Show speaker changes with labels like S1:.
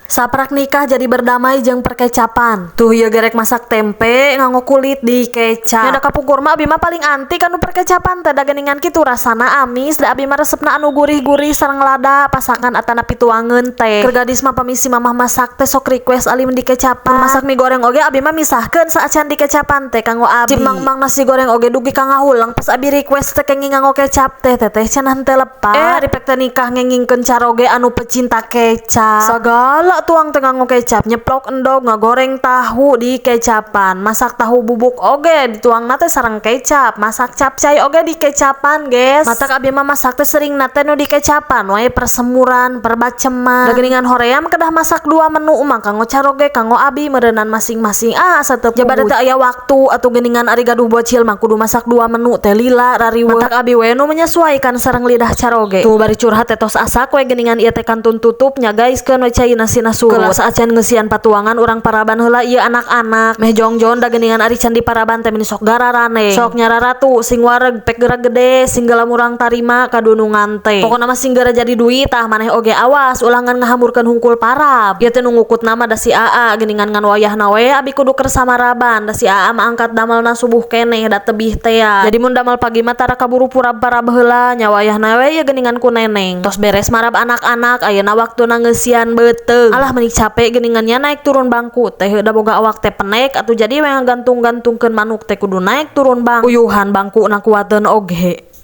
S1: Saprak nikah jadi berdamai jeung perkecapan. Tuh ieu gerek masak tempe nganggo kulit dikecap. Nya da kapungkur mah abi mah paling anti kanu perkecapan teh, da geuningan kitu rasana amis, da abi mah resepna anu gurih-gurih sareng lada pasakan atanapi tuangeun teh. Keur gadis mah pamisi mamah masak teh sok request alim dikecapan. Masak mie goreng oge abi mah misahkeun saacan dikecapan teh kanggo abi. Cimang mang nasi goreng oge dugi ka ngahuleng pas abi request teh kenging nganggo kecap teh, teteh cenah henteu lepat. Eh, ari pek teh nikah ngengingkeun caroge anu pecinta kecap. Sagala tuang teh nganggo kecap, nyeplok endog, ngagoreng tahu di kecapan, masak tahu bubuk oge dituangna teh sareng kecap, masak capcay oge di kecapan, guys. Matak abi mah masak teh sering na teh nu dikecapan wae, persemuran, perbaceman. Da geuningan hoream kedah masak dua menu mah, kanggo caroge, kanggo abi meureunan masing-masing. Ah, asa teu jaba teh aya waktu atuh geuningan, ari gaduh bocil mah kudu masak dua menu teh lila rariweuh. Matak abi we nu menyesuaikan sareng lidah caroge. Tuh, bari curhat teh tos asak we geuningan, ieu teh kantun tutup nya, guys, keun we caina sina surut. Kelas acan ngeusian patuangan, urang paraban heula ieu anak-anak meh jongjon, da geuningan ari can diparaban teh meni sok gararane, sok nyararatu, sing wareg, pek geura gede, sing geura murang tarima kadunungan teh. Pokona mah sing geura jadi duit. Tah, maneh oge awas ulah ngan ngahamburkeun hungkul parab. Ieu teh nu ngukutna mah da si Aa geuningan, ngan wayahna we abi kudu kersa maraban, da si Aa mah angkat damelna subuh keneh, da tebih teh ya. Jadi mun damel pagi mah tara kaburu purab-parab heula nya, wayahna we ieu geuningan ku neneng. Tos beres marab anak-anak, ayeuna waktuna ngeusian beuteung. Alah, meni capek geuningannya naik turun bangku teh, da boga awak teh penek atuh, jadi we ngagantung-gantungkeun manuk teh kudu naik turun bangku, uyuhan bangku na kuateun oge.